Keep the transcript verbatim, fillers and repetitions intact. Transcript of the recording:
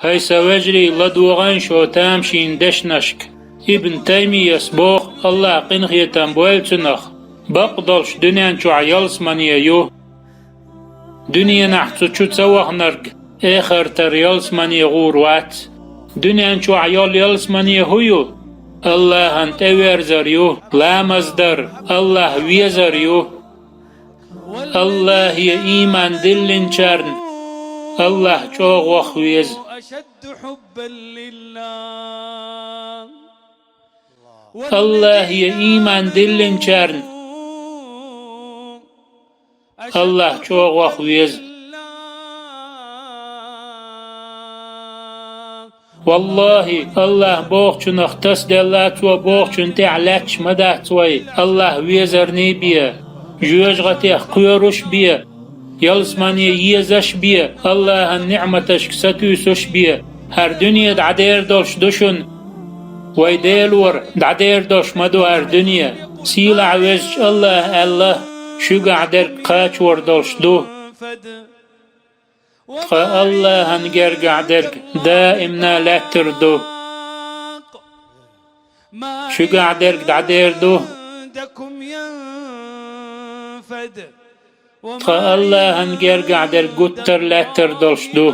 ХӀай са вежарий, ладогӀан шо тамашийна дешнашка. Ибн Таймияс боху, АллахӀа къинхетам бойла цунах, бакъдолуш дуьнен чохь ялсамане ю. Дуьненахь цу чу ца ваханарг эхартара ялсамане гӀур вац. Дуьнен чохь йолу ялсамане хӀун ю? АллахӀан тӀеверзар ю, ламаз дар, АллахӀ везар ю. АллахӀе ийман диллинчарна АллахӀ чӀогӀа ваха веза. АллахӀе ийман диллинчарна АллахӀ чӀогӀа ваха веза. ВаллахӀи, АллахӀа бохучунах тасаделла, Цо бохучунна тӀехь лаьтташ ма дац вай, АллахӀ везарний бен, жоьжахатех кхоьруш бен, ялсамане езаш бен, АллахӀан ниӀматашка сатуьйсуш бен. ХӀара дуьне дӀадер долуш ду шуна. Вай Делора, дӀадер долуш ма ду хӀара дуьне. Сийлахь везачу АллахӀа аьлла: «Шуьгахь дерг кхачор долуш ду. Ткъа АллахӀан гергахь дерг даимна лаьттар ду. Шуьгахь дерг дӀадер ду. Ткъа АллахӀан гергахь дерг гуттар а лаьттар долуш ду».